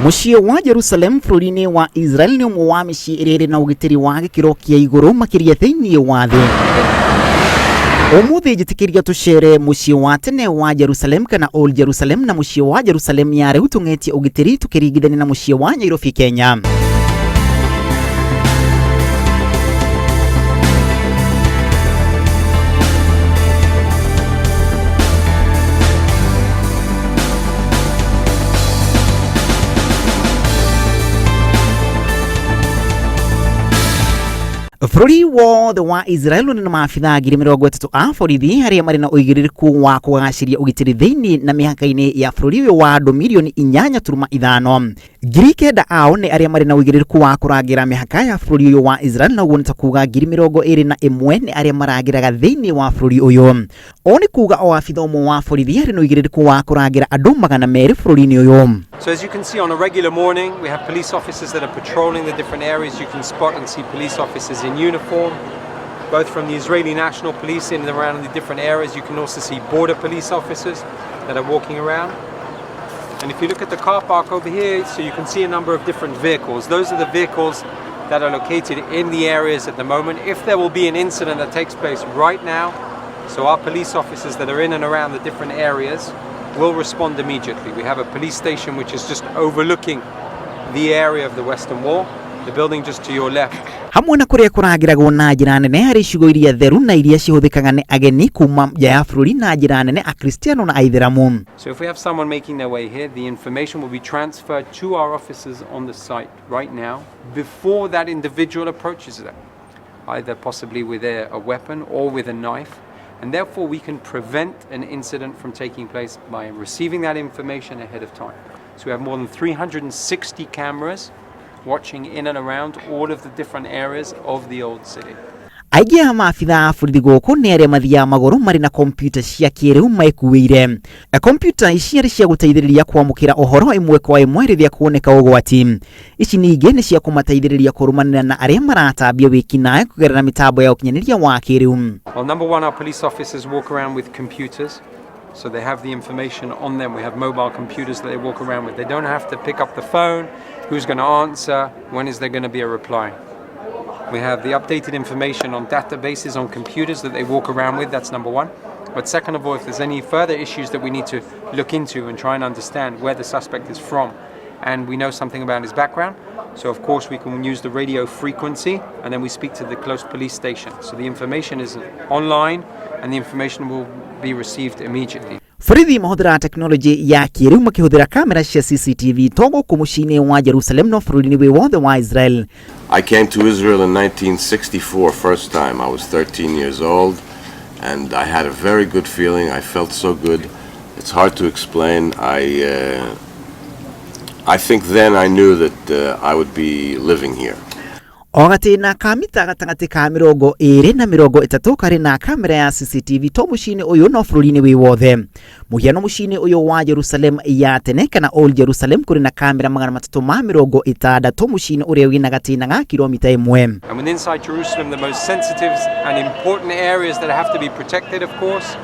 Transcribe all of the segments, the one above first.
Mũciĩ wa Jerusalem bũrũri-inĩ wa Israel nĩ ũmwe wa mĩciĩ ĩrĩa ĩrĩ na ũgitĩri wa gĩkĩro kĩa igũrũ makĩria thĩinĩ wa thĩ. Ũmũthĩ njĩtĩkĩria tũcere mũciĩ wa tene wa Jerusalem kana Old Jerusalem na mũciĩ wa Jerusalem ya rĩu tũng'etie ũgitĩri tũkĩringithania na mũciĩ wa Nairobi Kenya. Bũrũri wothe wa Israel ũrĩ na maabithaa 30,000 a borithi arĩa marĩ na ũigĩrĩrĩku wa kũgacĩria ũgitĩri thĩinĩ na mĩhaka-inĩ ya bũrũri ũyũ wa andũ mirioni 8.5. 9,000 ao nĩ arĩa marĩ na ũigĩrĩrĩku wa kũrangĩra mĩhaka ya bũrũri ũyũ wa Israel, na ũguo nĩ ta kuga 21,000 nĩ arĩa marangĩraga thĩinĩ wa bũrũri ũyũ. Ũũ nĩ kuga o abitha ũmwe wa borithi arĩ na ũigĩrĩrĩku wa kũrangĩra andũ 200 bũrũri-inĩ ũyũ. So as you can see, on a regular morning, we have police officers that are patrolling the different areas. You can spot and see police officers in uniform, both from the Israeli National Police in and around the different areas. You can also see border police officers that are walking around. And if you look at the car park over here, so you can see a number of different vehicles. Those are the vehicles that are located in the areas at the moment. If there will be an incident that takes place right now, so our police officers that are in and around the different areas will respond immediately. We have a police station which is just overlooking the area of the Western Wall, the building just to your left. Hamwe na kũrĩa kũrangĩragwo na njĩra nene harĩ icigo iria theru na iria cihũthĩkaga nĩ ageni kuma nja ya bũrũri na njĩra nene, Akristiano na Aithĩramu. So if we have someone making their way here, the information will be transferred to our officers on the site right now before that individual approaches them, either possibly with a weapon or with a knife. And therefore we can prevent an incident from taking place by receiving that information ahead of time. So we have more than 360 cameras watching in and around all of the different areas of the old city. Aingĩ a maabitha a borithi gũkũ nĩ arĩa mathiaga magũrũ marĩ na kompiuta cia kĩrĩu mekuĩire. Kompiuta ici arĩ cia gũteithĩrĩria kwamũkĩra ũhoro ĩmwe kwa ĩmwe rĩrĩa kuoneka ũgwati. Ici ningĩ nĩ cia kũmateithĩrĩria kũrũmanĩra na arĩa maratambia wĩkinaĩ kũgerera mĩtambo ya ũkinyanĩria wa kĩrĩu. Well, number one, our police officers walk around with computers, so they have the information on them. We have mobile computers that they walk around with. They don't have to pick up the phone, who's going to answer, when is there going to be a reply. We have the updated information on databases on computers that they walk around with, that's number one. But second of all, if there's any further issues that we need to look into and try and understand where the suspect is from, and we know something about his background, so of course we can use the radio frequency and then we speak to the close police station. So the information is online and the information will be received immediately. Borithi mahũthĩraga tekinoronjĩ ya kĩrĩu makĩhũthĩra kamera cia CCTV to gũkũ mũciĩ-inĩ wa Jerusalem no bũrũri-inĩ wĩ wothe wa Israel. I came to Israel in 1964 first time. I was 13 years old and I had a very good feeling. I felt so good. It's hard to explain. I think then I knew that I would be living here. O gatĩna ka mita gatagatĩ ka 20 na 30 karĩ na kamera ya CCTV to mũciĩ-inĩ ũyũ no bũrũri-inĩ wĩ wothe. Mũhiano, mũciĩ-inĩ ũyũ wa Jerusalem ya tene kana Old Jerusalem kũrĩ na kamera 360 mũciĩ-inĩ ũrĩa wĩna gatĩna ga kilomita 1. And within inside Jerusalem, the most sensitive and important areas that have to be protected, of course,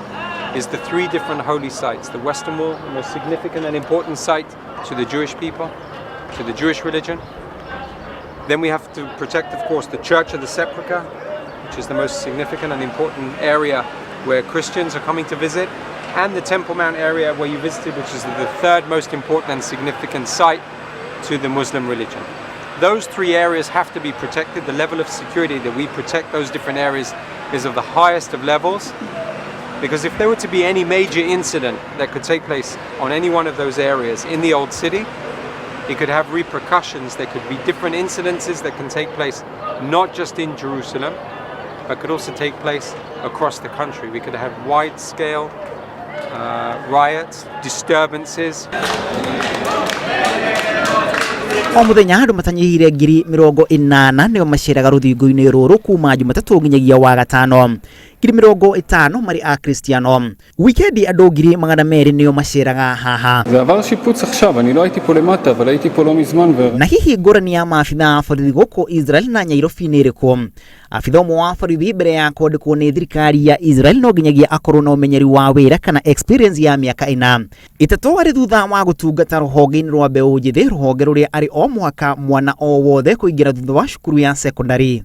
is the three different holy sites. The Western Wall, the most significant and important site to the Jewish people, to the Jewish religion. Then we have to protect, of course, the Church of the Sepulchre, which is the most significant and important area where Christians are coming to visit, and the Temple Mount area where you visited, which is the third most important and significant site to the Muslim religion. Those three areas have to be protected. The level of security that we protect those different areas is of the highest of levels. Because if there were to be any major incident that could take place on any one of those areas in the old city, it could have repercussions. There could be different incidences that can take place not just in Jerusalem, but could also take place across the country. We could have wide scale riots, disturbances. O mũthenya andũ matanyihire 80,000 nĩo maceraga rũthingo-inĩ rũrũ kuma Jumatatũ nginyagia wa gatano. 50,000 marĩ Akristiano. Wikendi andũ 200,000 nĩo maceraga haha. זה עבר שיפוץ עכשיו, אני לא הייתי פה למטה, אבל הייתי פה לא מזמן ו... Na hihi ngũrani ya maabitha a borithi gũkũ Israel na Nyairobi nĩ ĩrĩkũ? Abitha ũmwe wa borithi mbere ya kwandĩkwo nĩ thirikari ya Israel no nginyagia akorwo na ũmenyeri wa wĩra kana experience ya mĩaka 4 arĩ thutha wa gũtungata rũhonge-inĩ rwa mbeũ njĩthĩ, rũhonge rũrĩa arĩ o mwaka mwana o wothe kũingĩra thutha wa cukuru ya secondary.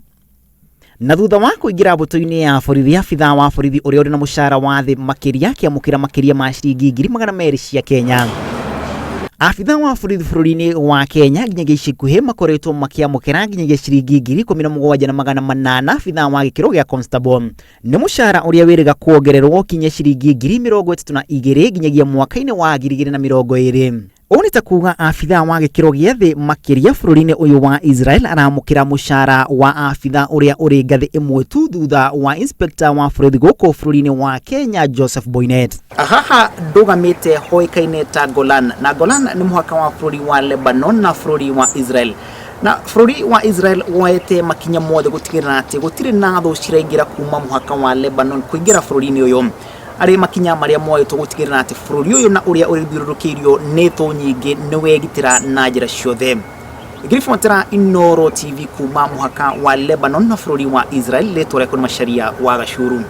Na thutha wa kũingĩra mbũtũ-inĩ ya borithi, abitha wa borithi ũrĩa ũrĩ na mũcara wa thĩ makĩria akĩamũkĩra makĩria ma ciringi 200,000 cia Kenya. Abitha wa borithi bũrũri-inĩ wa Kenya nginyagia ica ikuhĩ makoretwo makĩamũkĩra nginyagia ciringi 17,800 abitha wa gĩkĩro gĩa constable. Nĩ mũcara ũrĩa wĩrĩga kuongererwo kinya ciringi 32,000 nginyagia mwaka-inĩ wa 2020. Ũũ nĩ ta kuga abitha wa gĩkĩro gĩa thĩ makĩria bũrũri-inĩ ũyũ wa Israel aramũkĩra mũcara wa abitha ũrĩa ũrĩ ngathĩ ĩmwe tu thutha wa inspector wa borithi gũkũ bũrũri-inĩ wa Kenya Joseph Boinnet. Haha ndũgamĩte hoĩkaine ta Golan, na Golan nĩ mũhaka wa bũrũri wa Lebanon na bũrũri wa Israel. Na bũrũri wa Israel woete makinya mothe gũtigĩrĩra atĩ gũtirĩ na thũ ciraingĩra kuma mũhaka wa Lebanon kũingĩra bũrũri-inĩ ũyũ. Arĩ makinya marĩa moetwo gũtigĩrĩra atĩ bũrũri ũyũ na ũrĩa ũrĩthiũrũrũkĩirio nĩ thũ nyingĩ nĩ wegitĩra na njĩra ciothe. Ngĩribotera Inooro TV kuma mũhaka wa Lebanon na bũrũri wa Israel, rĩtwa rĩakwa nĩ Macharia wa Gacuru.